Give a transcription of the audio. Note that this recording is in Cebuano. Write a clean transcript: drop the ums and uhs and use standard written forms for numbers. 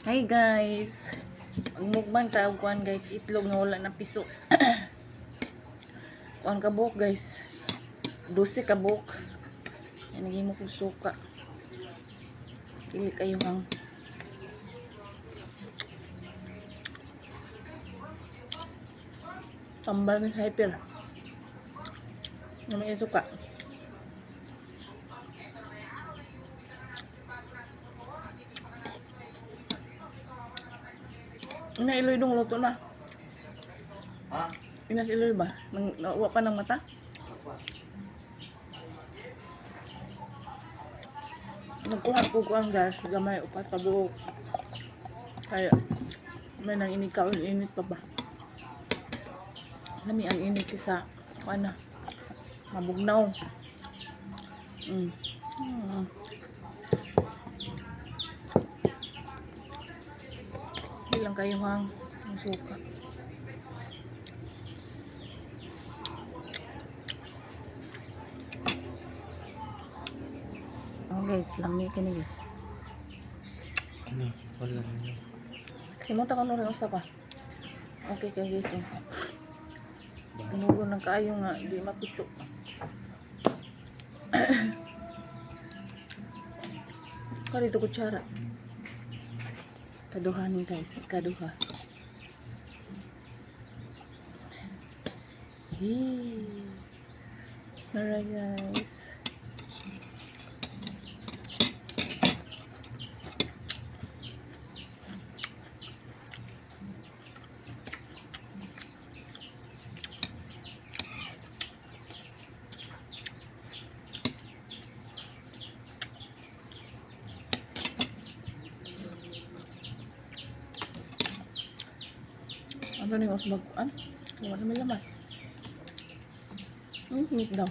Hi guys. Magmukbang ta og kuan guys, itlog nga wala na piso. Kuan ka buok guys. 12 ka buok. Ay naghimo kog suka. Dili kayo hang. Tambal ni hyper. Nga may suka. Ina iloy dong luto na. Ha? Ina si Iloy ba? Nang nauwa pa ng mata? Nagkuha ko kuan guys, gamay upat ka buok. Kaya may nang inig kaon init pa ba? Lami ang init sa kuan na. Mabugnaw. Hindi lang kayo hang ang suka. Oh guys, lami kini guys. Ano? Wala na. Simunta ka rin usa pa. Okay kay guys. Oh. Inugo ng kaayo nga di mapiso. Karito kutsara. Kaduha ni guys, kaduha. Hey. Alright guys. Ano ni mas magkuan? Wala may lamas. Meat daw.